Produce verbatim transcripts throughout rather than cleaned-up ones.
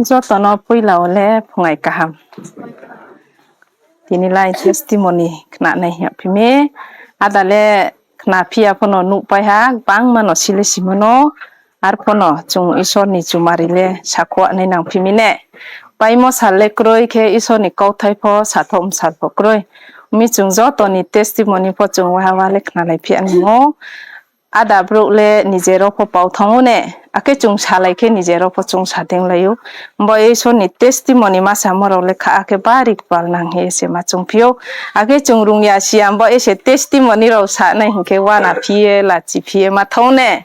Joto no poila wo le phungai kaham. Tini lai testimony khnanai hing phi mi. Ada le khna phi ya pho no nuhpai ha, gbangma no si le simo no. Arphuh no chung Isor ni chumari le sakhuh nai nang phi mi ne. Paimo sal le kroi khe Isor ni kauthai pho sathouh bsal pho kroi. Mi chung joto ni testimony pho chung waha wa le khnalai phi ya nang ou. Ada brouh le nije rao pho pau thanng ou ne, akhe chung salai khe nije rao pho chung sa deinglai ou. Bo Isor ni testimony ma samo rao le kha akhe bari kpal nang hing ye se ma chung phi ou. Akhe chung rung ya si ya, bo ye se testimony rao sa nai hing khe uana phi ye, lachi phi ye ma thanng ne.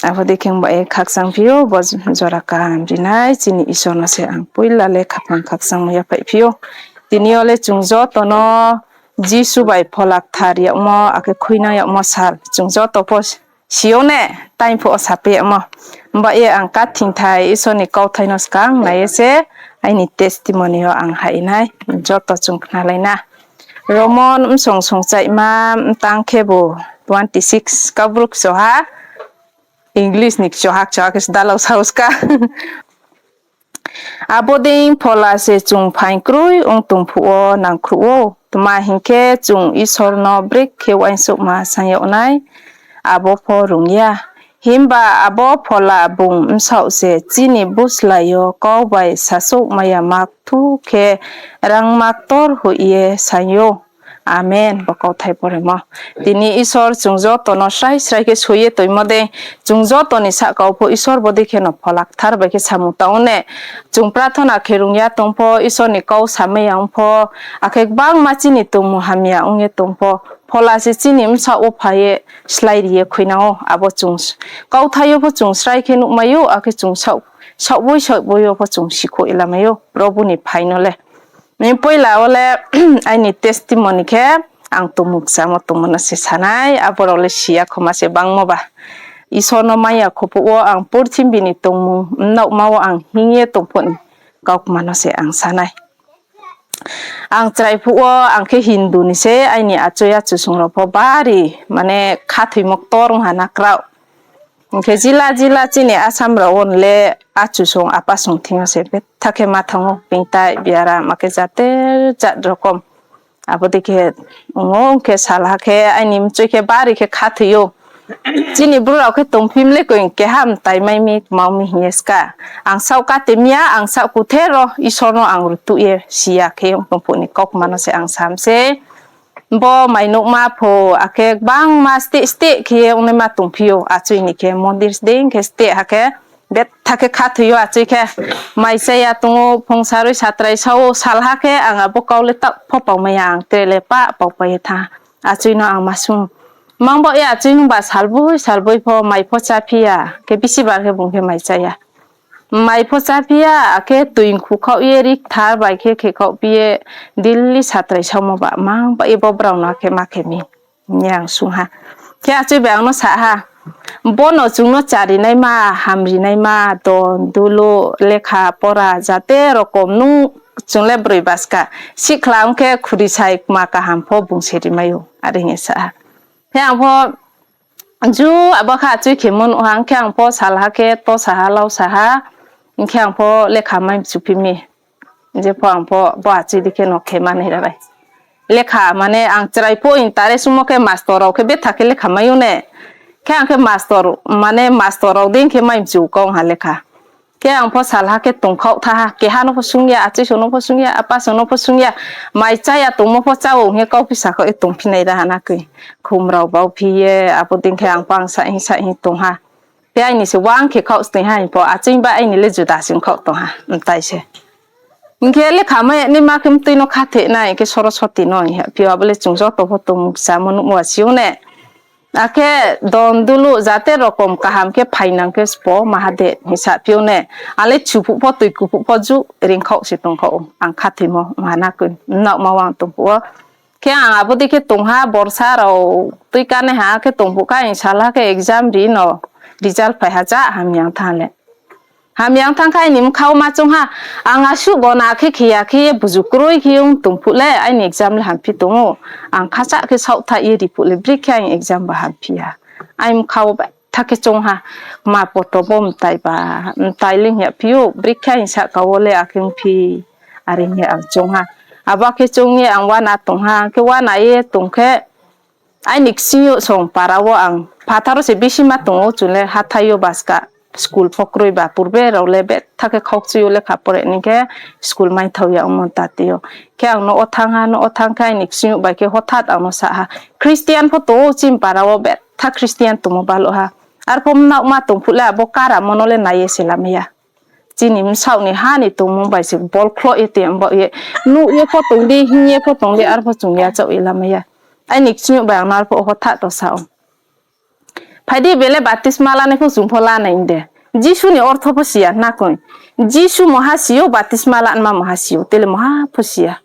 Abo dei khe bo ye khakchang phi ou, bo jora kaham ri nai chini Isor no se ang poila le khaphang khakchangmo yaphaih phi ou. Tini yo le chung joto no Jisu bai Phola Kthar yagmo, akhe khuinang yagmo sal chung joto pho si ou ne, taiphuh wo sapai yagmo. Bo ye ang kathingthai Isor ni kauthai no skang nai ye se aini testimony yo ang hai nai, joto chung khnalai na. Romon bsong songchaihma mtang khebu twenty six, Kaubru kchoha, English ni kchoha kchoha khe se dalao saoska. Abo dei Phola se chung phaing kroi ong tong phuh wo nangkhruh ou, tma hing khe chung Isor no brekhe uaingsouhma saing yag nai, abo pho rung ya. Himba abo Phola bung bsaoh se chini buslái yo kau bai sasouhmai ya ma kthu khe rangma ktor hoih ye saing ou. Amen. Bo kauthai poremo. Tini Isor chung joto no srai srai khe soi ye toimo dei, chung joto ni sahka wo pho Isor bodei khe no Phola Kthar bai khe samung tang ou ne. Chung prathona khe rung ya tong pho, Isor ni kau samai ya ong pho, akhe gbangma chini tongmung hamya ong ye tong pho, Phola se chini bsaoh wo phai ye slái ri ye khuinang ou. Abo chung kauthai yo pho chung srai khe nuhmai ou, akhe chung saoh, saohboi saohboi yo pho chung sikhouh ye lamai ou Probu ni phai no le. Ni poila wo le aini testimony khe ang tongmung kchamo tongmo no se sa nai, abo rao le si ya khoma se bangmo ba. Isor no mai ya kho phuh wo ang purthimbi ni tongmung mnaohma wo ang hing ye tong phuh ni kaukma no se ang sa nai. Ang chrai phuh wo ang khe Hindu ni se, aini achoi achusong rao pho bari, mane, khathoimo ktor ong ha na kraoh. Hing khe jila jila chini Assam rao wo le achusong apasong thing yo se betha khe ma thanng ou, pingtai biaram akhe jate jat rokom. Abo dei khe ong ou, ong khe salha khe aini mchoi khe bari khe khathoi ou. Chini bru rao khe tongphim le koi keha mtai mai mi, kmao mi hing ye ska. Ang saoh kate mi ya, ang saoh kuther ro Isor no ang rutuh ye si ya khe ong tong phuh ni kaukma no se ang sam se. Bo mainouhma pho, akhe gbangma steh steh khe ye ongnaima tongphi ou, achoi ni khe mondir sdeng khe steh ha khe, betha khe khathoi ou achoi khe. Mai chá ya tong ou, phung saroi satrai sa ou, salha khe ang abo kau le taoh pho paumai ya, ang tre le pah paupai ye thanng. Achoi no ang ma sung, mang baoh ye achoi nungba salboi salboi pho mai pho cháphi ya, khe bisibar khe bung khe mai chá ya. Mai pho cháphi ya, akhe toi khuikhaoh ye ri kthar bai khe khekhaoh phi ye, daily satrai saomo ba, mang baoh ye bo brao no khe ma khe mi, hing ye ang sung ha. Khe achoi bai ang no sa ha, bo no chung no charinaima, hamrinaima, don, dulu, lekha, pora, jate rokom nung chung le broi baska. Sihkhla ong khe khuri sai kma kaham pho bung se rimai ou, are hing ye sa ha. Khe ang pho ju abo kha achoi khemo nuh ha, hing khe ang pho salha khe to sa ha, lau sa ha, hing khe ang pho lekha mai mchu phi mi. Je pho ang pho bo achoi dei khe no khe manai ra bai. Lekha mane ang chrai pho intare sumo khe mastor rao khe betha khe lekha mai ou ne. Khe ang khe mastor, mane mastor rao dei khe mai mchu kau ha lekha. Khe ang pho salha khe tongkhaoh tha ha, keha no pho sung ya, achoi song no pho sung ya, apa song no pho sung ya, mai chá ya tongmo pho chá ou hing ye kau phi sakhaoh ye tongphi nai ra ha na koi. Khum rao bau phi ye, abo dei khe ang pho ang sa hing sa hing tong ha. Khe aini se uang khe khaoh sning ha hing pho, achoi ba aini le juda sing khaoh tong ha, mtai se. Hing khe lekha mai ya naima khe mtui no khathoi nai, hing khe Soroswati no hing ha phi ou, abo le chung joto pho tongmung kchamo nuhmo asi ou ne. Akhe don dulu jate rokom kaham khe phainang khe sbo maha de hing sa phi ou ne. Ang le chu phuh pho toi ku phuh pho ju ringkhaoh se tongkhaoh ou, ang khathoimo ong ha na koi, mnaohma uang tong phuh wo. Khe ang abo dei khe tong ha, borsa rao tui kanaiha khe tong phuh kha, hing salha khe exam ri no result phai ha, ja hamya ong thanng le. Hamya ong thanng khe aini bkha wo ma choung ha, ang asuh gona khe khe ya khe ye buzu kroi khe ong tong phuh le aini exam le hamphi tong ou. Ang khacha khe saohthaih ye ri phuh le bri khe aini exam ba hamphi ya. Aini bkha wo ba betha khe choung ha. Kma poto bo mtai ba, mtai le hing ya phi ou, brekhe hing sahka wo le akhe ongphi, are hing ye ang choung ha. Abo khe choung ye ang uana tong ha, khe uana ye tong khe, aini ksing yo song para wo ang phathar wo se bisi ma tong ou, chung le hathái yo baska school pho kroi ba, purbe rao le betha khe khaukchui yo lekha pore ni khe school maithao ya ongmo ta tei yo. Khe ang nouh wo thanng ha, nouh wo thanng khe aini ksing yo bai khe hothat ang no sa ha, Christian pho tong ou chini para wo, betha Christian tongmo baluh ha. Arphuh mnaohma tong phuh le abo karamo no le nai ye se lamai ya. Chini bsaoh ni ha ni tongmung bai se bol khloh ye tei baoh ye, nuh ye pho tong di, hing ye pho tong di, arpho chung yachaoh ye lamai ya. Aini ksing yo bai ang no arphuh hothat to sa ou. Phai di, bele baptisma lanai pho chung pho lanai de. Jisu ni ortho pho si ya na koi. Jisu moha si ou, baptisma lanma moha si ou, tele moha pho si ya.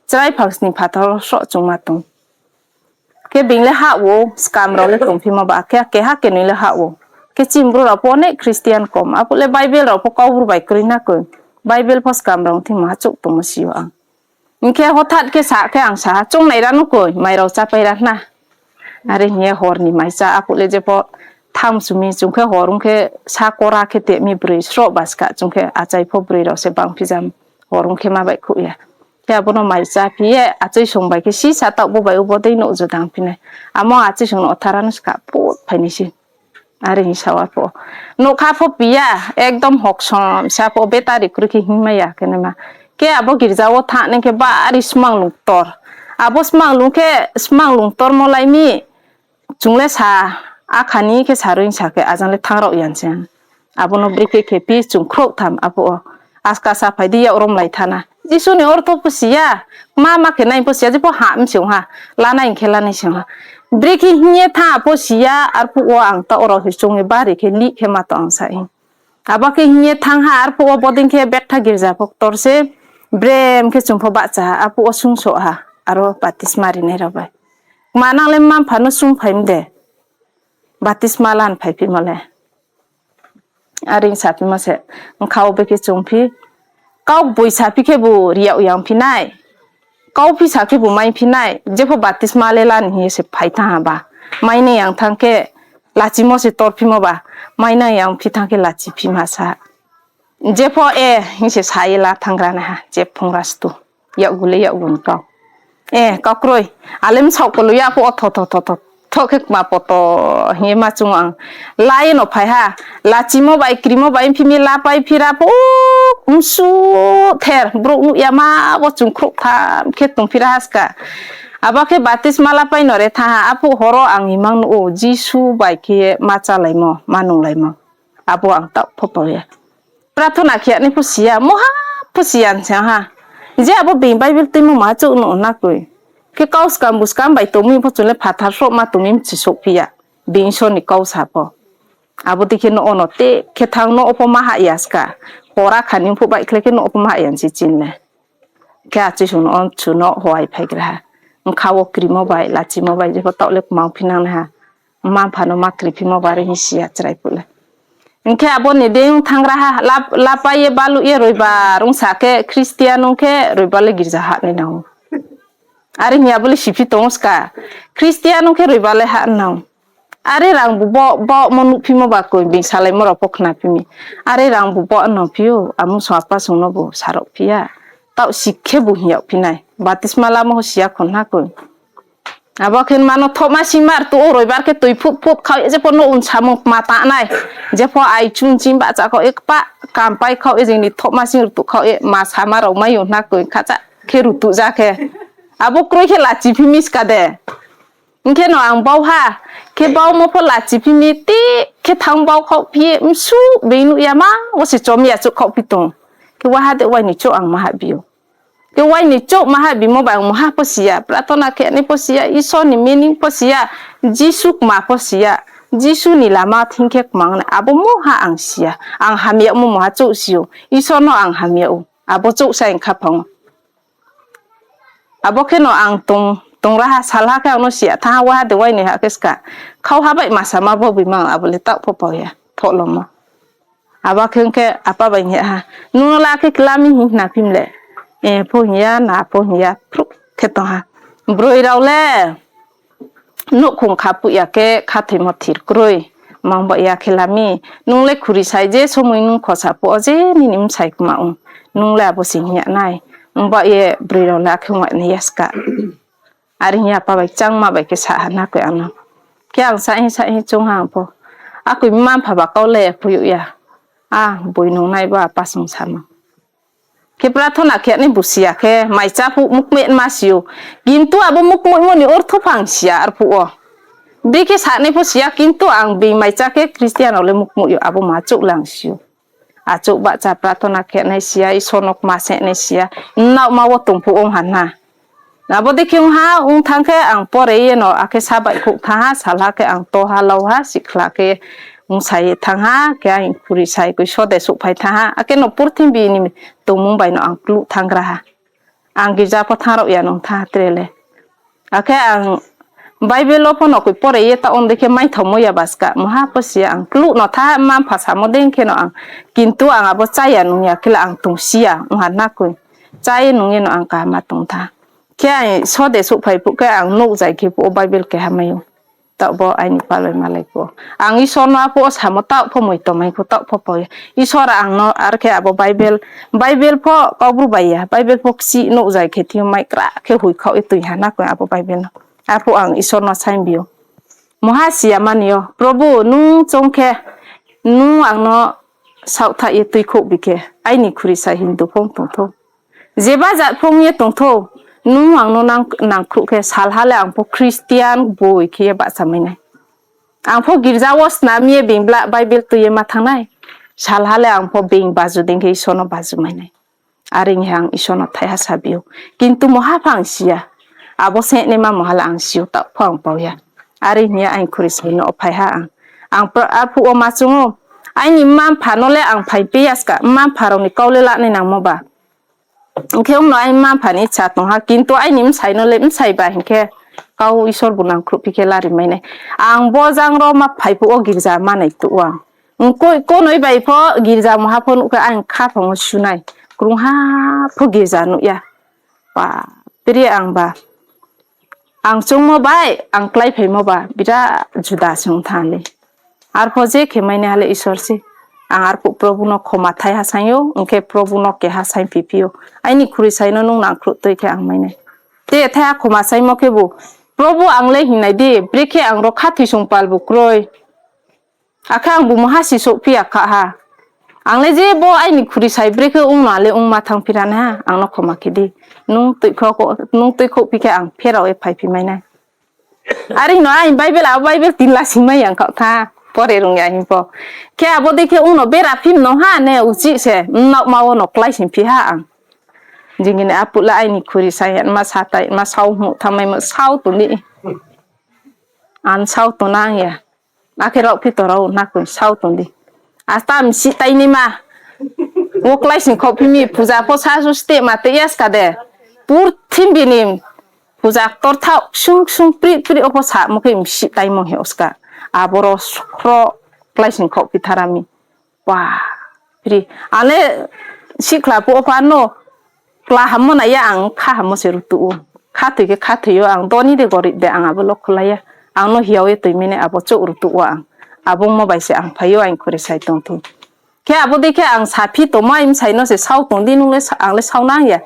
Chrai phangsni phathar wo sroh chung ma tong. Khe being le hah wo, skam rao le tongphimo ba, khe keha kenoi le hah wo. Khe chini bru rao pho onek Christian kom, aphuh le Bible rao pho Kaubru bai kroi na koi. Bible pho skam rao thing moha chouh tongmo si ou ang. Hing khe hothat khe sa khe ang sa ha, choungnai ra nu koi, mai rao chápai ra hna. Are hing ye hor ni mai chá, aphuh le jepho thanng sumi chung khe hor ong khe sa kora khe tei mi broi sroh baska chung khe achai pho broi rao se bangphi jam, hor ong khe ma baihkhouh ya. Khe abo no mai cháphi ye, achai song bai khe sisa taoh bo bai ubo dei nouh judang phi nai. Amo achai song no othara no ska put phai nai se. Are hing sa wa pho. Nougkha pho pi ya, ekdom hoksom sa pho, betari kroi khe hingmai ya khe naima. Khe abo girja wo thanng nai khe bari smanglung ktor. Abo smanglung khe, smanglung ktormo lai mi, chung le sa, akha ni khe saroi sa khe ajang le thanng rao ya se. Abo no brekhe khe phi chung khrouh tham aphuh wo. Aska sa phai di, yak romlai tha na. Jisu ni ortho pho si ya, ma ma khe nai pho si ya, jepho ha mse ong ha, lanai hing khe lanai se ong ha. Brekhe hing ye thanng pho si ya, arphuh wo ang taoh rao se choung ye bari khe lih khe ma tong ang sa hing. Abo khe hing ye thanng ha, arphuh wo bodei khe bektha girja pho ktor se, brem khe chung pho bahcha ha, aphuh wo sungsoh ha, aro baptisma rinai rao bai. Kma nang le mma-mpha no sungphai mi de, baptisma lan phaiphimo le. Are hing saphimo se, bkha wo bekhe chung phi, kau gboi saphi khebu ri yag yang phi nai, kau phi sa khebu mai phi nai, jepho baptisma le la ni hing ye se phai thanng ha ba. Mai nai yang thanng khe, lachimo se torphimo ba, mai nai yang phi thanng khe lachi phi ma sa. Jepho e hing se sa ye la thanng gra nai ha, je phungra stu. Yakgu le yakgu ni kau. E, kau kroi. Ale bsaoh kolo ya pho, o tho, tho, tho, tho, tho khe kma poto hing ye ma chung ang. La ye no phai ha. Lachimo bai, krimo bai, phi mi lapai phi ra pho, msu ther, brouh nuh ya ma bo chung khrouh tham khe tongphi ra ha ska. Abo khe baptisma lapai no re thanng ha, aphuh horo ang imang nuh ou, Jisu bai khe ma chálaimo, ma nunglaimo. Abo ang taoh pho pao ya. Prathona khe ya nai pho si ya, moha pho si ya se ha. Je abo being Bible tuimo ma chouh no na koi. Khe kau skam bu skam bai tongmi pho chung le phathar sroh ma tongmi mchi souhphi ya. Being Isor ni kau sa pho. Abo dei khe no ono te khe thanng no pho ma hah ya ska. Hora khani phuh baihkhlai khe no pho ma hah ya se chini le. Khe achai sung no on chu no hoai phai gra ha. Bkha wo krimo bai, lachimo bai, jepho taoh le kmang phi nang nai ha. Mma-mpha no ma kriphimo ba re hing si ya chrai phuh le. Hing khe abo ni dei ong thanng ra ha, lap-, lapai ye baluh ye roibar ong sa khe Christian ong khe roibar le girja hah nai nang ou. Are hing ya bo le siphi tong ou ska. Christian ong khe roibar le hah nang ou. Are rang bu bo, bo mo nuhphimo ba koi, being salaimo rao pho khnaphi mi. Are rang bu bo nangphi ou, amung song apa song no bu sarao phi ya. Taoh si khe bu hing yag phi nai. Baptisma lamo ho si ya khon na koi. Abo khe ma no thohma sing ma rtuh ou, roibar khe toi phut phut khao ye, jepho no unsamung kma ta nai. Jepho ai chun ching bahcha khao ye, kpa kampai khao ye, jing ni thohma sing rtuh khao ye, ma sama rao mai yo hna koi, khacha khe rtuh ja khe. Abo kroi khe lachi phi mi ska de. Hing khe no ang bau ha, khe baumo pho lachi phi mi ti, khe thanng bau khaoh phi ye, msu being nuh ya ma, wo se chom ya chouh khaoh phi tong. Khe waha de wai ni chouh ang ma hahbi ou. Khe wai ni chouh ma hahbimo bai ang moha pho si ya, prathona khe nai pho si ya, Isor ni meaning pho si ya, Jisu kma pho si ya, Jisu ni lama thing khe kma nai, abo moha ang si ya, ang hamyagmo moha chouh si ou, Isor no ang hamyag ou, abo chouh sa ang khaphang ou. Abo khe no ang tong, tong ra ha, salha khe ang no si ya thanng ha, waha de wai ni ha khe ska. Khauha bai ma sama bo bimang abo le taoh pho pao ya, thohlomo. Abo khe ong khe apa bai hing ha, nung no la khe kla mi hing khna phi mi le. E pho hing ya, na pho hing ya, phruh khe tong ha. Broi rao le nouhkhong kha puh ya khe khathoimo thir kroi. Mang ba ya khe la mi, nung le khuri sai je somoi nung khosa phuh wo je nini bsai kma ong, nung le abo sing hing ya nai. Ong ba ye broi rao le akhe ong nai ya ska. Are hing ye apa bai kchangma bai khe sa ha na koi ang no. Khe ang sa hing sa hing choung ha ang pho. Akoi mma mpha ba kau le phuh ya. A, boi nung nai bo apa sung samo. Khe prathona khe nai bo si ya khe, mai chá phuh mukmoi ma si ou. Kintu abo mukmoimo ni ortho pho ang si ya arphuh wo. Bikhe sanai pho si ya, kintu ang bini mai chá khe Christian rao le mukmoi ou, abo ma chouh le ang si ou. Achouh bahcha prathona khe nai si ya, Isor no kma se nai si ya, mnaohma wo tong phuh ong ha na. Abo dei khe ong ha, ong thanng khe ang pore ye no, akhe sa baihkhouh thanng ha, salha khe ang to ha, lau ha, sikhla khe ong sa ye thanng ha, khe ang khuri sai koi sode souhphai thanng ha, akhe no purthimbi ni tongmung bai no ang kluh thanng gra ha. Ang girja pho thanng rao ya nung thanng ha tre le. Akhe ang Bible wo pho no koi pore ye taoh ong dei khe maithaomo ya ba ska, mungha pho si ya ang kluh no thanng ha, mma mpha samo dei khe no ang. Kintu ang abo chá ya nung ya khe le ang tong si ya, ong ha na koi. Chá ye nung ye no ang kaham ma tong thanng. Khe ang sode souhphai phuh khe ang nouh zai khe phuh wo Bible keha mai ou. Taoh bo aini paloi malai phuh wo. Ang Isor no aphuh wo samo taoh pho moi tongmai pho taoh pho pau ya. Isor ang no ar khe abo Bible, Bible pho Kaubru bai ya, Bible pho kchih nouh zai khe thing yo mai kra khe hoih khaoh ye tui ha na koi abo Bible no. Arphuh ang Isor no saingbi ou. Mungha si ya mani yo, Probu, nung choung khe, nung ang no saohthaih ye tuikhouh bi khe, aini khuri sai Hindu pho ong tong thou. Jeba jat pho ong ye tong thou, nung ang no nang-, nangkhruh khe, salha le ang pho Christian boi khe ye bahchamai nai. Ang pho girja wo snam ye being bla Bible tui ye ma thanng nai. Salha le ang pho being baju dei khe Isor no bajumai nai. Are hing ye ang Isor no thaiha sabi ou. Kintu mungha pho ang si ya. Abo se naima mungha le ang si ou, taoh pho ang pau ya. Are hing ye ang khuri sai no phai ha ang. Ang pra-, arphuh wo ma choung ou. Aini mma mpha no le ang phaiphi ya ska, mma mpha rao ni kau le lanai nangmo ba. Hing khe ong no aini mma mpha ni icha tong ha, kintu aini bsai no le bsai ba hing khe kau Isor bu nangkhruhphi khe larimai nai. Ang bo jang ro ma phai phuh wo girja manai tuh ou ang. Koi konoi bai pho girja mungha pho nuh khe ang khaphang wo sunai. Krungha pho girja nuh ya. Bapre ang ba. Ang choungmo bai, ang kláiphaimo ba, bira juda se ong thanng le. Arpho je khe mai nai ha le Isor se. Ang arphuh Probu no khoma thaiha saing ou, ong khe Probu no keha saingphiphi ou. Aini khuri sai no nung nangkhruh tui khe ang mai nai. Te thaiha khoma saingmo khebu, Probu ang le hing nai di, brekhe ang ro khathoisung pal bu kroi. Akhe ang bu mungha si souhphi ya kha ha. Ang le je bo aini khuri sai brekhe ong no le ongma thanngphi ra nai ha, ang no khoma khe di. Nung tuikhouh, nung tuikhouhphi khe ang pherao ye phaiphi mai nai. Are no aini Bible, abo Bible tinla singmai ya ang khaoh tha, pore rung ya hing pho. Khe abo dei khe ong no bera phim no ha ne uchih se, mnaohma wo no kláisingphi ha ang. Jing ni aphuh le aini khuri sai ma satai, ma sao hnuh thanngmai ma sao tong di. Ang sao tong nang ya. Akhe rao phi to rao na koi sao tong di. Asta msih tai naima. Wo kláising khaoh phi mi puja pho sa su steh ma te ya ska de. Purthimbi ni puja ktor thaoh ksung ksung pri pri wo pho samo khe msih taimo he oska. Aboro sukro kláising khaoh phi thara mi. Wa, pri. Ang le sikhla phuh wo pha no kla hammo nai ya, ang kha hammo se rutuh ou. Khathoi khe khathoi ou, ang doni de gorib de, ang abo lokho la ya. Ang no hiao ye toi mene abo chouh rutuh ou ang. Abo ongmo bai se ang phai ou, aini khuri sai tong thou. Khe abo dei khe ang saphi tongmo aini bsai no se sao tong di, nung le sa-, ang le sao nang ya.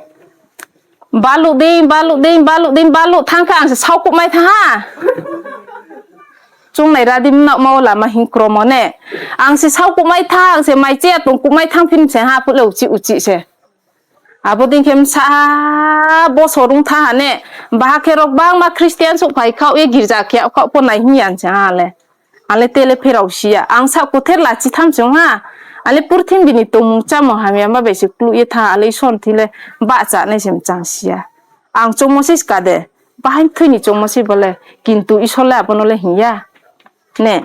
Baluh dei, baluh dei, baluh dei, baluh thanng khe ang se sao kuhmai thanng ha. Choungnai ra di, mnaohma wo lama hing kromo ne. Ang se sao kuhmai thanng, ang se mai che ya tong kuhmai thanng phi se ha, phuh le uchih uchih se. Abo dei khe bsa ha, bosor ong thanng ha ne. Baha khe rao gbangma Christian souhphai khaoh ye girja khe khaoh pho nai hing ya se ha le. Ang le te le pherao si ya. Ang sa kuther lachi tham se ong ha. Ang le purthimbi ni tongmung chámung hamyama bai se kluh ye thanng ha. Ang le Isor ni thing le bahcha nai se mchang si ya. Ang choungmo se ska de. Bahaing thoi ni choungmo se bo le. Kintu Isor le abo no le hing ya. Ne.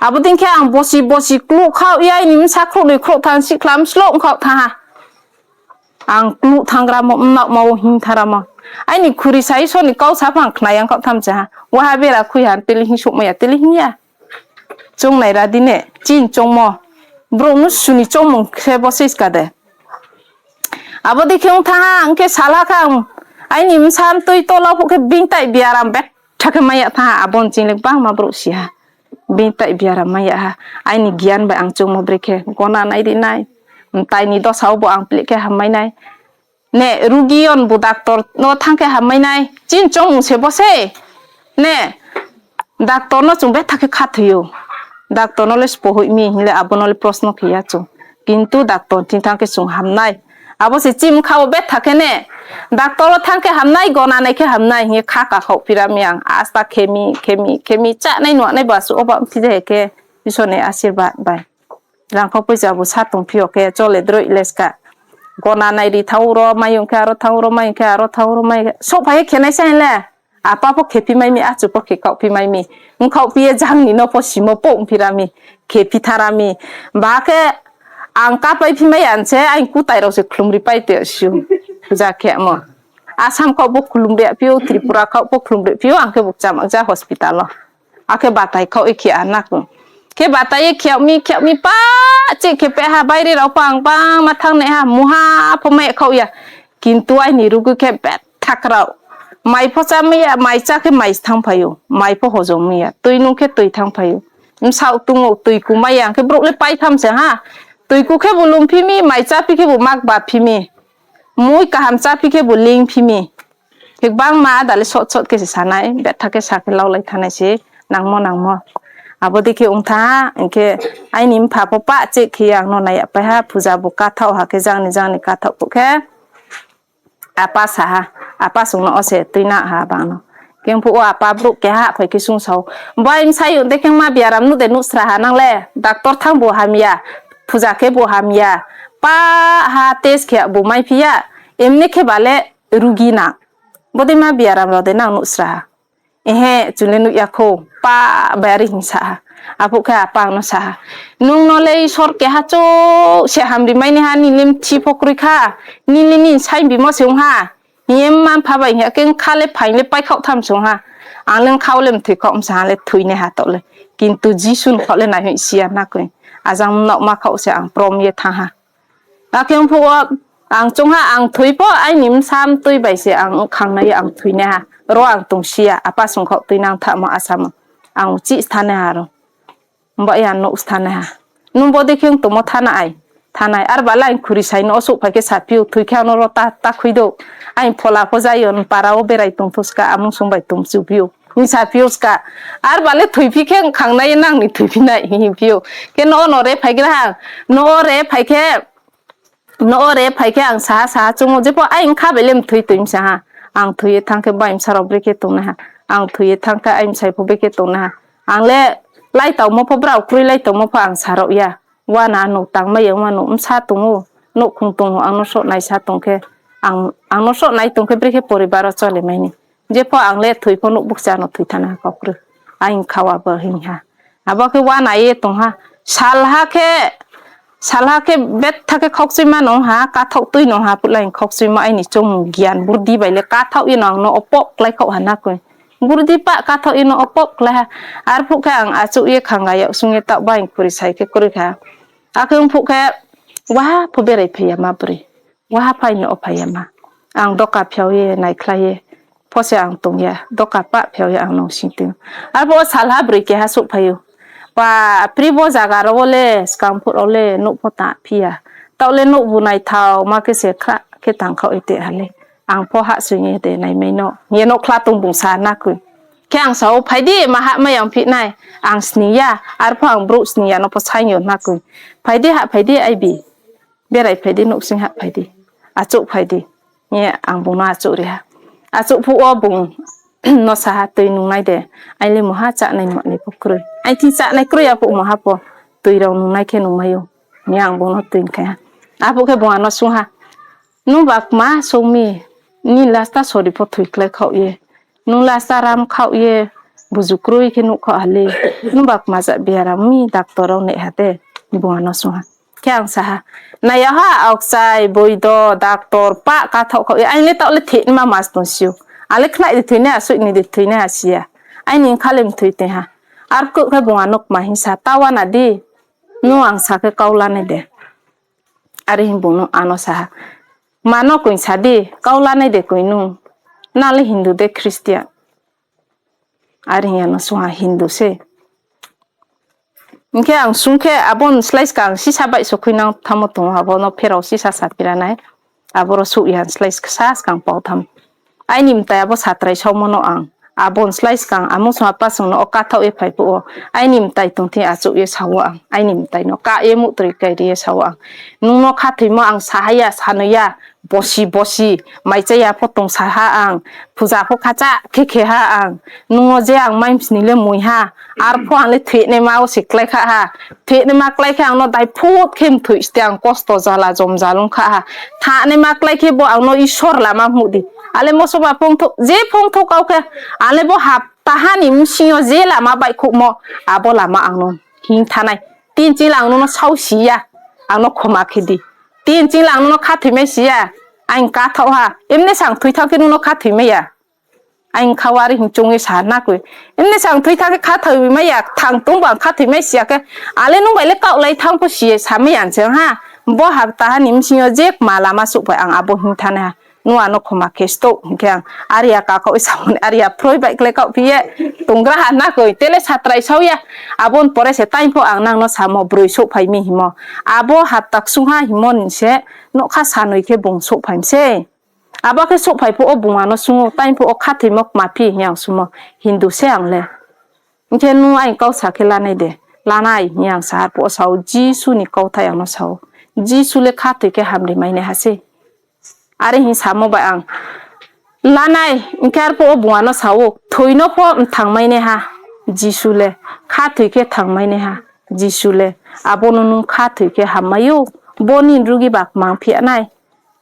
Abo dei khe ang bosi bosi kluh khaoh ye aini bsa khrouhnoi khrouhtha sihkhla msloh ong khaoh thanng ha. Ang kluh thanng gra mo, mnaohma wo hing thara mo. Aini khuri sa Isor ni kau sa phang khna yang khaoh tham se ha. Waha bera khui ha, tele hing souhmai ya, tele hing ya. Choungnai ra di ne, chini choungmo. Brouh mnusu ni choungmung khe bo se ska de. Abo dei khe ong thanng ha, ang khe salha kha ang. Aini bsa mtui tola phuh khe bing tai biaram betha khe mai ya thanng ha, abo ni ching le gbangma brouh si ha. Bini tai biaram mai ya ha. Aini gian bai ang choungmo brekhe gona nai ri nai. Mtai ni dosa wo bo ang pleh khe hammai nai. Ne, rugi yo bo doctor no thanng khe hammai nai. Chini choungmung se bo se. Ne, doctor no chung betha khe khathoi ou. Doctor no le spo hoih mi, hing le abo no le prosno khe ya chung. Kintu doctor thing thanng khe chung hamnai. Abo se chini bkha wo betha khe ne, doctor wo thanng khe hamnai, gona nai khe hamnai, hing ye kha kakhaoh phi ra mi ang. Asta khe mi, khe mi, khe mi, chánai nuanai ba suh oba mthi je khe, Isor ni asirbad bai. Rangkhau poicha bo sa tongphi yo khe, chole droi le ska. Gona nai ri thanng ro, mai ong khe aro thanng ro, mai ong khe aro thanng ro, mai souhphai ye khe nai sa hing le. Apa pho khephi mai mi, achu pho khe kaohphi mai mi. Mkhaohphi ye jang ni no pho simo pho ongphi ra mi, khephi tha ra mi. Ba khe ang kapai phi mai ya se, ang kutai rao se khlumri pai te siu. Puja khemo. Assam khaoh pho khlumri phi ou, Tripura khaoh pho khlumri phi ou, ang khe bo kcham ja hospital wo. Akhe batai khaoh ye khe a na khe. Khe batai ye khe mi, khe mi pa, chih khe pe ha, baire rao pho ang bangma thanng nai ha, muha pho mai khaoh ya. Kintu aini rugi khe betha krao. Mai pho chá mai ya, mai chá khe mai thanngphai ou, mai pho hojom mai ya, tui nung khe tui thanngphai ou. Bsaoh tong ou, tui ku mai ya, ang khe brouh le pai tham se ha. Tui ku khe bo lumphi mi, mai cháphi khe bo mak baphi mi. Mui kaham cháphi khe bo lingphi mi. Khe gbangma áda le sot sot khe se sa nai, betha khe sa khe laulai thanng nai se, nangmo nangmo. Abo dei khe ong tha ha, hing khe aini mpha pho pah cheh khe ye ang no nai ya pai ha, puja bo kathaoh ha khe jang ni jang ni kathaoh phuh khe. Apa sa ha, apa sung no o se tuina ha bang no. Khe phuh wo apa brouh keha phai khe sung sao. Bai bsayouh de khe ma biaram nuh de nuhsra ha nang le, doctor thanng bo hamya, puja khe bo hamya, pa ha test khe bo maiphi ya, emni khe ba le rugi na. Bodei ma biaram rao de nang nuhsra ha. Ehe, chung le nuh ya khou, pa bai are hing sa ha. Aphuh khe apa ang no sa ha. Nung no le Isor keha chouh se hamri mai nai ha, nini le mthi pho kroi kha, nini le nini saingbimo se ong ha. Hing ye mma mpha bai hing ya khe bkha le phaing le paikhaoh tham se ong ha. Ang le bkha wo le mthoi khaoh msa ha le thoi nai ha taoh le. Kintu Jisu ni khaoh le naihoih si ya na koi. Ajang mnaohma khaoh se ang prom ye thanng ha. Akhe phuh wo ang choung ha, ang thoi pho aini bsa mtui bai se ang khangnai ye ang thoi nai ha. Ro ang tongsi ya, apa sung khaoh tuinang thamo asamo. Ang chih stha nai ha ro. Mba ya nouh stha nai ha. Nung bodei khe ong tongmo thanai, thanai. Arba le ang khuri sai no o souhphai khe saphi ou, thoi khe ang no ro ta, ta khui dou. Ang phola pho jai yo, para wo berai tong pho ska, amung sung bai tong chuphi ou. Hing saphi ou ska. Arba le thoiphi khe khangnai ye nang ni thoiphi nai hing phi ou. Khe no, no re phai gra ha. No re phai khe, no re phai khe ang saha saha choung ou, jepho aini bkha bai le mthoi toi msa ha. Ang thoi ye thanng khe bai bsa rao brekhe tongnai ha. Ang thoi ye thanng khe aini bsai pho brekhe tongnai ha. Ang le laitaomo pho, brao kroi laitaomo pho ang sa rao ya. Uana no tangmai ya, uana no bsa tong ou, nouhkhong tong ou, ang no soh nai sa tong khe, ang, ang no soh nai tong khe brekhe poribar wo chole mai ni. Jepho ang le thoi pho nouh bukcha no thoi thanng ha kau kroi. Aini khawa bo hing ha. Abo khe uana ye tong ha. Salha khe, salha khe betha khe khaukchuima nung ha, kathaoh tui nung ha, phuh le ang khaukchuima aini choungmung gian burdi bai le kathaoh ye no ang no opoh klái khaoh ha na koi. Burdi pah kathaoh ye no opoh klái ha. Arphuh khe ang achouh ye khanga yag sung ye taoh bai khuri sai khe kroi kha. Akhe ongphuh khe, waha pho berai phai ya ma broi. Waha phai no o phai ya ma. Ang doka phiao ye naikhlai ye. Pho se ang tong ya. Doka pah phiao ye ang no sing tong. Arphuh wo salha broi keha souhphai ou. Bapre, bo zaga rao wo le, skang phuh rao le, nouh pho ta phi ya. Taoh le nouh bu naithaoma khe se khra khe tangkhaoh ye te ha le. Ang pho hahsoing ye de naimai no. Hing ye nouhkhla tong bung sa na koi. Khe ang sa ou, phai di, ma hahmai yang phi nai. Ang sning ya, arphuh ang brouh sning ya no pho saing yo na koi. Phai di, hahphai di, aibi. Berai phai di, nouhsing hahphai di. Achouh phai di. Hing ye ang bung no achouh ri ha. Achouh phuh wo bung no sa ha, toi nungnai de. Aini le mungha chánai manai pho kroi. Aini thing chánai kroi ya phuh mungha pho. Toi rao nungnai khe nungmai ou. Hing ye ang bung no toi khai ha. Aphuh khe bung ano sung ha. Nungba kma song mi, nini lasta sori pho thoi klái khaoh ye. Nung lasta ram khaoh ye, buzu kroi khe nuh khaoh ha le. Nungba kma ja biaram mi, doctor rao nai ha de, bung ano sung ha. Khe ang sa ha, nai ya ha, aokchai, boido, doctor, pah kathaoh khaoh ye, aini le taoh le thehma mas tong si ou. Ang le khnai de thoi nai, asoih ni de thoi nai ha si ya. Aini bkha le mthoi tong ha. Arphuh khe bung ano kma hing sa, ta uana di, nung ang sa khe kau lanai de. Are hing bung no ano sa ha. Kma no koi sa di, kau lanai de koi nung. Nang le Hindu de Christian. Are hing ye ano sung ha Hindu se. Hing khe ang sung khe abo ni slái skang sisa baihso khuinang thanngmo tong ou, abo no pherao sisa saphi ra nai. Aboro souh ya ni slái ksa skang pao tham. Aini mtai abo satrai saomo no ang. Abo ni slái skang amung sung apa sung no o kathaoh ye phai phuh wo. Aini mtai tong thing achouh ye sa ou ang. Aini mtai no kah ye muhtroi kairi ye sa ou ang. Nung no khathoimo ang sahaya, sanoi ya. Bosi bosi, maichaya pho tong sa ha ang, puja pho khacha khe khe ha ang, nung no je ang mai msni le mui ha, arpho ang le thoinaima wo se klái kha ha, thoinaima klái khe ang no daiphut khe mthoi ste ang kosto jala jomjal ong kha ha, thanaima klái khe bo ang no Isor lama hmuh di, ale mosoba phongthou, je phongthou kau khe, ang le bo haptaha ni bsing yo je lama baihkhouhmo, abo lama ang no hing thanai, tin ching le ang nung no saosi ya, ang no khoma khe di. Tin ching le ang nung no khathoimai si ya, ang kathaoh ha, emne se ang thoi thanng khe nung no khathoimai ya. Ang kha wari hing choung ye sa na koi. Emne se ang thoi thanng khe khathoimai ya, thang tong bo ang khathoimai si ya khe, ale nung bai le kaohlai thanng pho si ye samai ya se ha. Bo haptaha ni bsing yo je kma lama souhphai ang abo hing thanai ha. Nung ano khoma khe stouh hing khe ang aria kakhaoh ye samung ni aria phroi baih kle kaohphi ye tonggra ha na koi, tele satrai sao ya. Abo ni pore se taing pho ang nang no samo broi souhphai mi hingmo. Abo hapta ksungha hingmo ni se nougkha sanoi khe bung souhphai mi sei. Abo khe souhphai phuh wo bung ano sung ou, taing phuh wo khathoimo kma phi hing ang sungmo, Hindu se ang le. Hing khe nung aini kau sa khe lanai de, lanai hing ang sa arphuh wo sa ou, Jisu ni kauthai ang no sa ou. Jisu le khathoi khe hamri mai nai ha sei. Are hing samo bai ang lanai, hing khe arphuh wo bung ano sa ou, thoi no pho mthangmai nai ha Jisu le, khathoi khe thangmai nai ha Jisu le, abo no nung khathoi khe hammai ou, bo ni rugi ba kmang phi ya nai,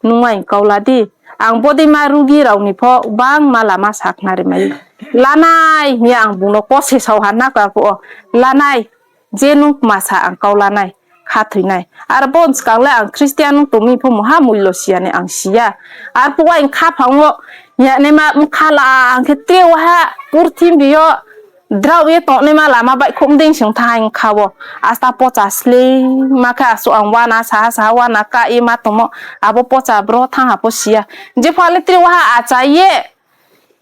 nung aini kau la di, ang bodeima rugi rao ni pho gbangma lama sakhnari mai ou. Lanai hing ye ang bung no kose sao ha na ka phuh wo, lanai, je nung kma sa ang kau lanai, khathoi nai. Arbo ni skang le ang Christian nung tong mi pho mungha muilo si ya ni ang si ya. Arphuh wo aini khaphang wo, hing ya naima bkha la ang khe tre waha, purthimbi yo, drao ye tongnaima lama baihkhouh mdei sing thanng ha aini kha wo. Asta pocha sleingma khe asuh ang uana saha saha uana kah ye ma tongmo. Abo pocha bro thanng ha pho si ya. Jepho le tre waha achai ye,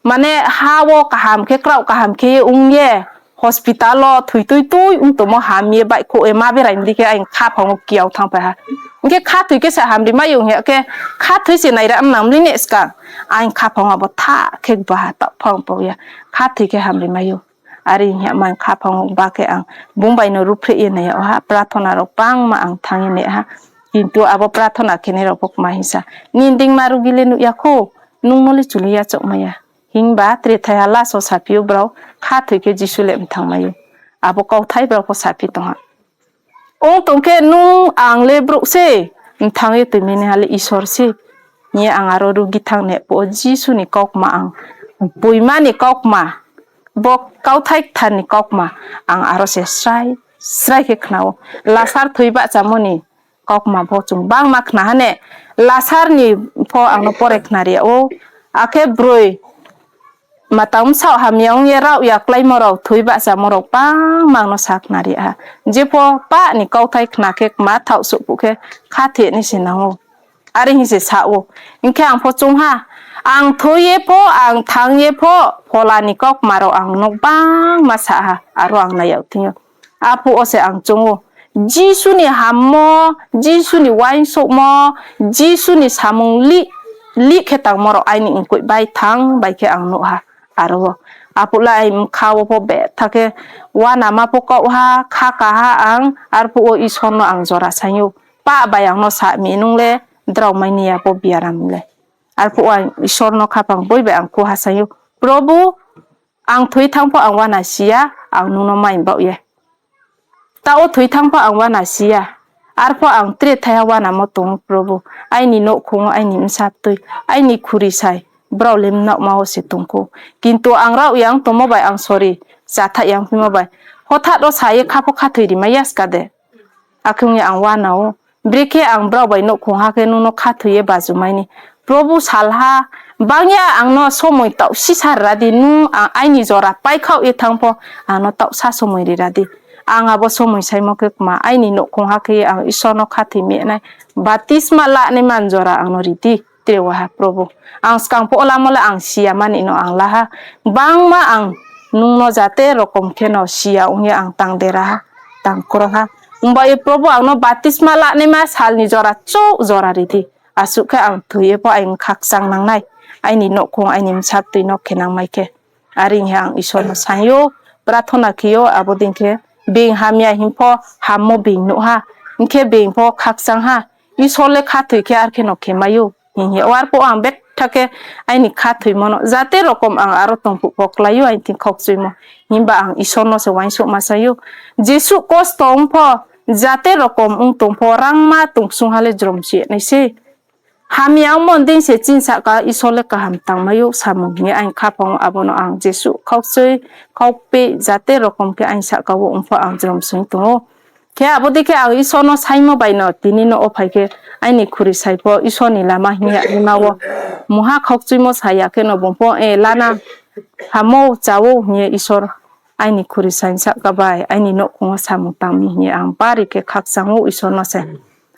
mane ha wo kaham khe, kraoh kaham khe ye ong ye, hospital wo thoi tui tui ong tongmo ham ye baihkhouh ye ma berai mdi khe aini khaphang wo kiao thanngphai ha. Hing khe khathoi khe se hamri mai ou hing ya khe, khathoi se naira mnang mli ne skang. Aini khaphang wo abo tha khe gba ha taoh phang pao ya. Khathoi khe hamri mai ou. Are hing ya ma khaphang wo gba khe ang bung bai no ruhphreh ye nai yag ha, prathona rao gbangma ang thanng ye nai ha. Kintu abo prathona khenai rao pho kma hingsa, nini deingma rugi le nuh ya khou, nung no le chuli ya chaohmai ya. Himba tre thaiha last wo saphi ou brao, khathoi khe Jisu le mthangmai ou. Abo kauthai brao pho saphi tong ha. Ong tong khe nung ang le brouh se, mthang ye toimai naiha le Isor se. Hing ye ang aro rugi thanng nai phuh wo Jisu ni kaukma ang, boima ni kaukma, bo kauthai kthar ni kaukma, ang aro se srai srai khe khna ou. Lasar thoi bahchamo ni kaukma pho chung gbangma khna ha ne. Lasar ni pho ang no pore khnari yag ou. Akhe broi matang bsaoh hamya ong ye raohya kláimo rao, thoi bahchamo rao gbangma ang no sakhnari ha. Jepho pah ni kauthai khna khe kma thaoh souh phuh khe khathoi nai se nang ou. Are hing se sa ou. Hing khe ang pho choung ha. Ang thoi ye pho, ang thanng ye pho, phola ni kaukma rao ang no gbangma sa ha. Aro ang nai yag thing yo. Aphuh wo se ang choung ou. Jisu ni hammo, Jisu ni uaingsouhmo, Jisu ni samung lih, lih khe tangmo rao aini mkoih bai thanng bai khe ang nuh ha. Aro wo. Aphuh le aini bkha wo pho betha khe uanama pho kaoh ha, khaka ha ang, arphuh wo Isor no ang jora saing ou. Pah bai ang no sa mi nung le, drao mai ni ya bo biaram le. Arphuh wo ang Isor no khaphang boi bai ang khu ha saing ou. Probhu, ang thoi thanng pho ang uana si ya, ang nung no mai baoh ye. Taoh wo thoi thanng pho ang uana si ya. Arpho ang tre thaiha uanamo tong ou, Probhu. Aini nouhkhong wo aini bsa btui, aini khuri sai, brao le mnaohma wo se tong khou. Kintu ang raohya ong tongmo bai ang sori, chathaih ya ongphimo bai, hothat wo sa ye kha pho khathoi rimai ya ska de. Akhe ong ye ang uana ou. Brekhe ang brao bai nouhkhong ha khe nung no khathoi ye bajumai ni. Probhu, salha bang ya ang no somoi taoh sisa ra di, nung ang aini jora paikhaoh ye thanng pho ang no taohsa somoi ri ra di. Ang abo somoi saimo khe kma aini nouhkhong ha khe ye ang Isor no khathoi mi nai. Batisma lanai man jora ang no ri di. Tre waha Probhu. Ang skang pho lamo le ang si ya mani no ang la ha. Gbangma ang nung no jate rokom khe no si ya ong ye ang tang dera ha. tang kro ha. Ongba ye Probu ang no batisma lanaima sal ni jora chouh jora ri di. Asuh khe ang thoi ye pho aini khakchang nang nai. Aini nouhkhong, aini bsa tui no khe nang mai khe. Are hing ye ang Isor no saing ou, prathona khe ou, abo dei khe being hamya hing pho hammo being nuh ha. Hing khe being pho khakchang ha. Isor le khathoi khe ar khe no khe mai ou. Hing ye, arphuh ang betha khe aini khathoimo no jate rokom ang aro tong phuh pho klái ou, aini thing khaukchuimo. Himba ang Isor no se uaingsouhma saing ou. Jesuh kosto ong pho, jate rokom ong tong pho, rangma tong ksung ha le jrom si nai sei. Hamya ongmo dei se chini sahka Isor le kaham tangmai ou samung hing ye aini khaphang ou, abo no ang Jesuh khaukchui, khaukpeh, jate rokom khe aini sahka wo ong pho ang jrom sing tong ou. Khe abo dei khe ang Isor no saingmo bai no tini no wo phai khe aini khuri sai pho Isor ni lama hing ya naima wo mungha khaukchuimo sa ya khe no bung pho, e, lana, hamo, chá ou hing ye Isor aini khuri sai sahka bai aini nouhkhong wo samung tang mi hing ye ang bari khe khakchang ou Isor no se.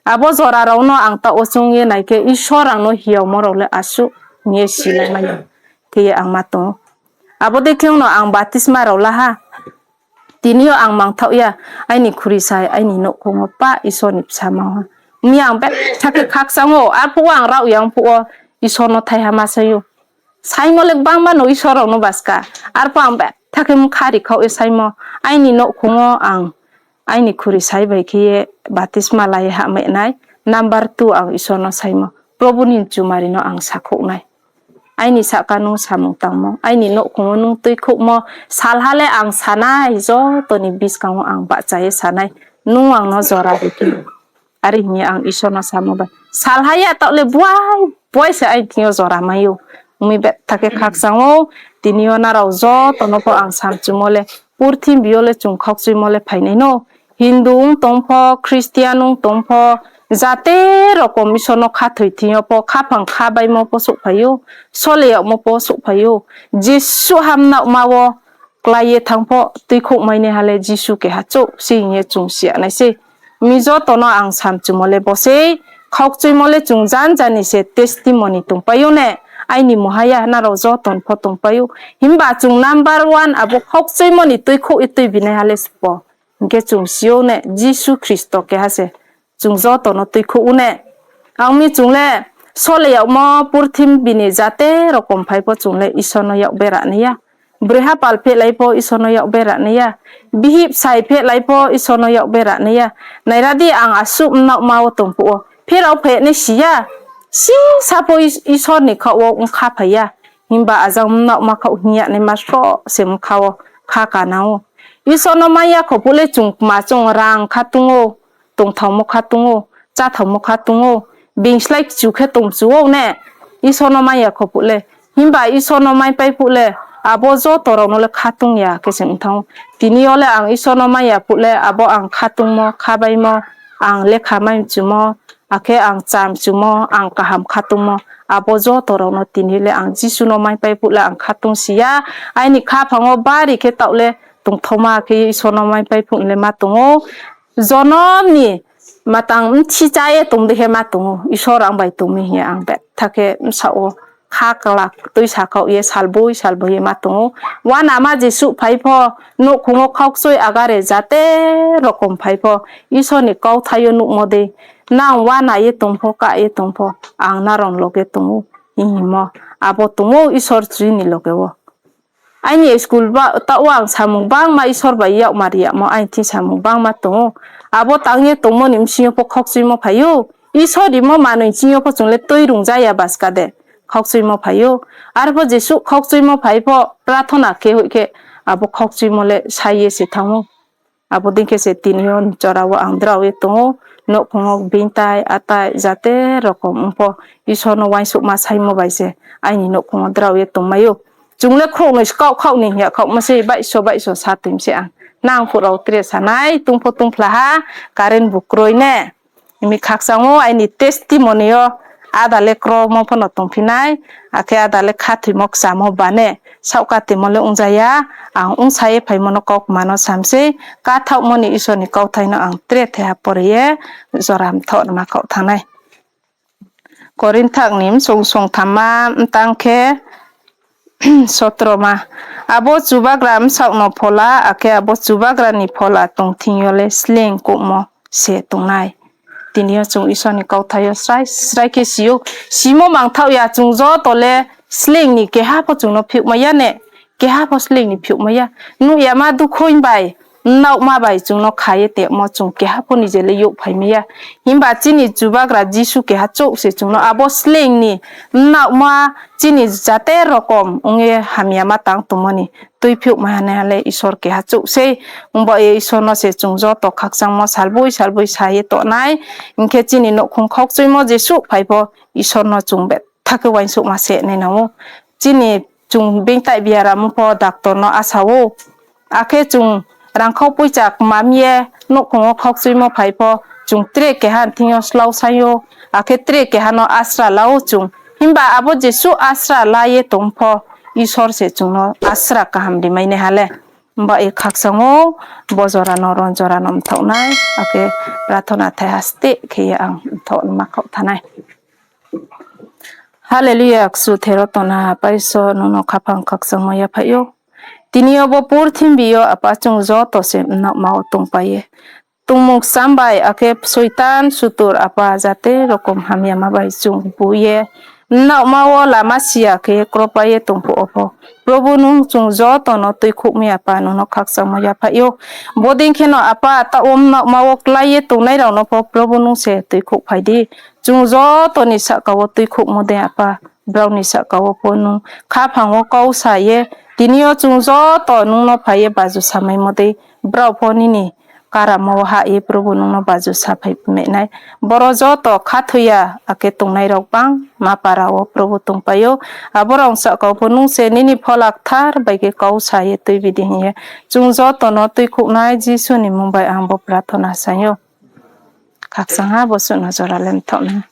Abo jora rao no ang taoh wo choung ye nai khe Isor ang no hiyaomo rao le asuh hing ye si le mai ya khe ye ang ma tong ou. Abo dei khe ong no ang batisma rao la ha. Tini yo ang mangthaoh ya, aini khuri sai, aini nouhkhong wo pah Isor ni bsa ma ha. Ong mi ang betha khe khakchang ou, arphuh wo ang rao ya ong phuh wo Isor no thaiha ma sai ou. Saingmo le gbangma no Isor rao no baska. Arphuh ang betha khe mkha ri khaoh ye saingmo. Aini nouhkhong wo ang aini khuri sai bai khe ye batisma la ye hahmai nai. Number two ang Isor no saingmo. Probu ni chumari no ang sakhouh nai. Aini sahka nung samung tangmo, aini nouhkhong wo nung tuikhouhmo, salha le ang sanai, joto ni buskang wo ang bahcha ye sanai, nung ang no jora ri phi. Are hing ye ang Isor no samo bai. Salha ya taoh le buai, buai se aini thing yo jora mai ou. Ong mi betha khe khakchang ou, tini yo nrao joto no pho ang samchumo le, purthimbi yo le chung khaukchuimo le phainai no. Hindu ong tong pho, Christian ong tong pho, jate rokom Isor no khathoi thing yo pho, khaphang khabaimo pho souhphai ou, sole yagmo pho souhphai ou. Jesuh hamnaohma wo klái ye thanng pho, tuikhouh mai nai ha le Jisu keha chouh se hing ye chung si ya nai sei. Mi joto no ang samchumo le bo sei, khaukchuimo le chung janja ni se testimony tongpai ou ne, aini muha ya nrao joto ni pho tongpai ou. Himba chung number one abo khaukchuimo ni tuikhouh ye tuibi nai ha le sbo. Hing khe chung si ou ne, Jisu Khristo keha se chung joto no tuikhouh ou ne. Ang mi chung le sole yagmo purthimbi ni jate rokom phai pho chung le Isor no yak bera nai ya. Broi hapal phehlai pho Isor no yak bera nai ya. Bihih bsai phehlai pho Isor no yak bera nai ya. Naira di ang asuh mnaohma wo tong phuh wo pherao phai nai si ya. Sisa pho Is-, Isor ni khaoh wo ongkha phai ya. Himba ajang mnaohma khaoh hing ya naima sroh se mkha wo kha kanang ou. Isor no mai ya kho phuh le chung kma chung rang kha tong ou, tongthaomo kha tong ou, cháthaomo kha tong ou, being slái kchu khe tongchu ou ne, Isor no mai ya kho phuh le. Himba Isor no maipai phuh le, abo joto rao no le kha tong ya khe se ong thanng ou. Tini yo le ang Isor no mai ya phuh le, abo ang kha tongmo, khabaimo, ang lekha mai mchumo, akhe ang chá mchumo, ang kaham kha tongmo, abo joto rao no tini le ang Jisu no maipai phuh le ang kha tong si ya, aini khaphang wo bari khe taoh le tongthaoma khe Isor no maipai phuh le ma tong ou. Jonom ni matang bthi chá ye tong dei khe ma tong ou, Isor ang bai tong mi hing ye ang betha khe bsaoh wo kha kla tuisa khaoh ye salboi salboi ye ma tong ou. Uanama jesuh phai pho, nouhkhong wo khaukchoi agare jate rokom phai pho, Isor ni kauthai yo nuhmo dei, nang uana ye tong pho, kah ye tong pho, ang nrao ni loge tong ou, hing hingmo. Abo tong ou Isor chini loge wo. Aini school ba, taoh wo ang samung bangma Isor bai yakmar yagmo, aini thing samung bangma tong ou. Abo tang ye tongmo ni bsing yo pho khaukchuimo phai ou. Isor rimo manoi ching yo pho chung le tui rungja ya baska de. Khaukchuimo phai ou. Arpho jesuh khaukchuimo phai pho, prathona khe hoih khe, abo khaukchuimo le sai ye se thanng ou. Abo dei khe se tini yo ni jora wo ang drao ye tong ou, nouhkhong wo bini tai, atai, jate rokom ong pho, Isor no uaingsouhma saimo bai se, aini nouhkhong wo drao ye tongmai ou. Chung le khrouhnoi skaoh khaoh ni hing ya khaohmo se, baihso baihso sa toing se ang. Nang phuh rao tre sanai, tong pho tongphla ha, current bu kroi ne. Imi khakchang ou aini testimony yo, ada le kromo pho no tongphi nai, akhe ada le khathoimo kchamo ba ne, saohkatimo le ongja ya, ang ongsa ye phaimo no kaukma no sam sei, kathaohmo ni Isor ni kauthai no ang tre thaiha pore ye, jora mthaoh ma kaoh thanng nai. Korinthak ni bsong songthamma btang khe, Sotroma. Abo Chubagra bsaoh no phola, akhe abo Chubagra ni phola tong thing yo le sleing kouhmo se tongnai. Tini yo chung Isor ni kauthai yo srai srai khe si ou. Simo mangthaoh ya, chung joto le sleing ni keha pho chung no phiouhmai ya ne, keha pho sleing ni phiouhmai ya. Nuh yama dukhoing bai, mnaohma bai chung no kha ye tongmo chung keha pho ni je le youhphaimai ya. Himba chini Chubagra Jisu keha chouh se chung no abo sleing ni mnaohma chini jate rokom ong ye hamyama tang tongmo ni tuiphiouhmai ha nai ha le Isor keha chouh sei. Ongba ye Isor no se chung joto khakchangmo salboi salboi sa ye tongnai. Hing khe chini nouhkhong khaukchoimo jesuh phai pho Isor no chung betha khe uaingsouhma se nai nang ou. Chini chung beingtai biaram ong pho doctor no asa ou. Akhe chung rangkhau poicha kmam ye nouhkhong wo khaukchoimo phai pho chung tre keha ni thing yo slau sai ou. Akhe tre keha no asra la ou chung. Himba abo jesuh asra la ye tong pho Isor se chung no asra kaham rimai nai ha le. Himba ye khakchang ou, bo jora no ron jora no mthaoh nai, akhe prathona thai ha steh khe ye ang mthaoh ma khaoh thanai. Hallelujah, kchu thero tongna Apa Isor, nung no khaphang khakchangmo yaphaih ou. Tini yo bo purthimbi yo Apa chung joto se mnaohma wo tongpai ye tongmung kcham bai, akhe Soitan sutur Apa jate rokom hamyama bai chung bu ye mnaohma wo lama siya khe kropai ye tong phuh wo pho, Probhu nung chung joto no tuikhouh mi Apa, nung no khakchangmo yaphaih ou. Bodei kheno Apa, taoh wo mnaohma wo klái ye tongnai rao no pho Probhu nung se tuikhouh phai di. Chung joto ni sahka wo tuikhouhmo dei Apa, brao ni sahka wo pho nung khaphang wo kau sa ye, tini yo chung joto nung no phai ye baju samaimo dei, brao pho nini karamo wo hah ye Probhu nung no baju saphai mai nai. Boro joto khathoi ya akhe tongnai rao bangma para wo Probhu tongpai ou. Abo rao ni sahka wo pho nung se nini Phola Kthar bai khe kau sa ye tuibi di hing ye chung joto no tuikhouhnai Jisu ni mmung bai ang bo prathona sai ou. Khakchang ha, bo suh no jora le mthaoh nai.